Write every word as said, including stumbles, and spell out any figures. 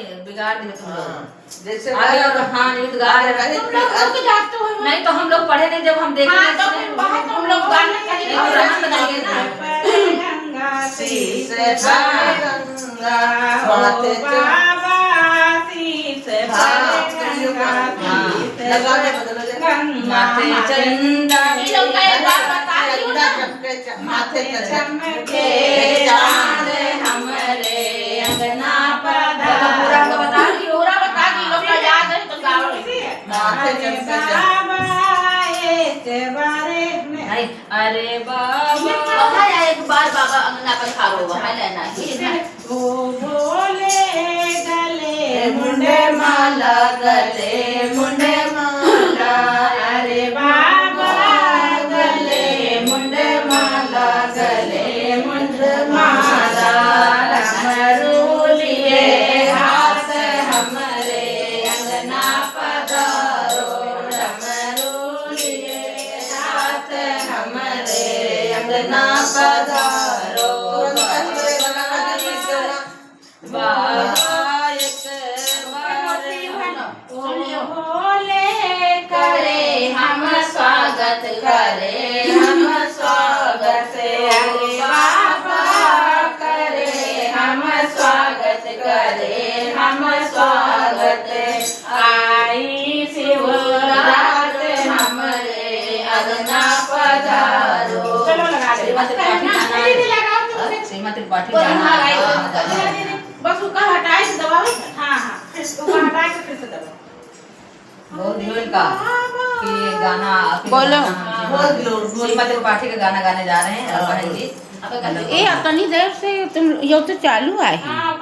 बिगाड़ दिए तुम लोग। हाँ, जैसे अरे, और हाँ, ये तो गा रहे हैं। तुम लोग, लोग तो जाते हो। नहीं तो हम लोग पढ़े नहीं, जब हम देखे हाँ, नहीं तो सुने। फिर वहाँ तो हम लोग गाना कहीं और नहीं रहन बनाएंगे ना। गंगा शीश हाँ। भरे गंगा, हो माथे च- बाबा शीश हाँ, भरे गंगा, हाँ। शीश लगा दे, भरे बदलो दे। गंगा माथे माथे चंदा ये लोग का एक बात बता दियो ना। चंदा चमके च-, माथे माथे चंदा। चमके चांद हमरे अंगना पधारो। पूरा तो बता दी, पूरा बता दी, लोग का याद है तो गाओ। माथे अरे चंदा चमके। बाबा, एक बारे में। नहीं, अरे बाबा। ये पता है, एक बार बाबा अंगना पधारो, है ना, ना, ये ना। ओ बोले गले मुंडे माला, गले मुंडे माला। अरे बाबा गले मुंडे माला, गले मुंडे माला। डमरू लिए हाथ हमरे अंगना पधारो, डमरू लिए हाथ हमरे अंगना पधारो। बाबा एक बार सुन लियो। भोले करे हम स्वागत, करे हम स्वागत, अरे बाबा करे हम स्वागत, करे हम स्वागत। आई शिवरात हमरे अंगना पधारो। चलो लगा दे। श्रीमती त्रिपाठी गाना है। दीदी लगाओ तुम। श्रीमती त्रिपाठी बोलो, गाना हाँ, है। गाइए। हाँ, गाना है। बस उसका हटाए से दबाओ। हाँ, हाँ। फिर उसका हटाए से फिर से दबाओ। बहुत ढोल का कि गाना, कि बोलो। गाना हम बोल दो, बोल। श्रीमती त्रिपाठी का गाना गाने जा रहे हैं और हाँ, बहन बोल। जी। अब कर लो। ए, अब तनी देर से तुम, यो तो चालू है। हाँ,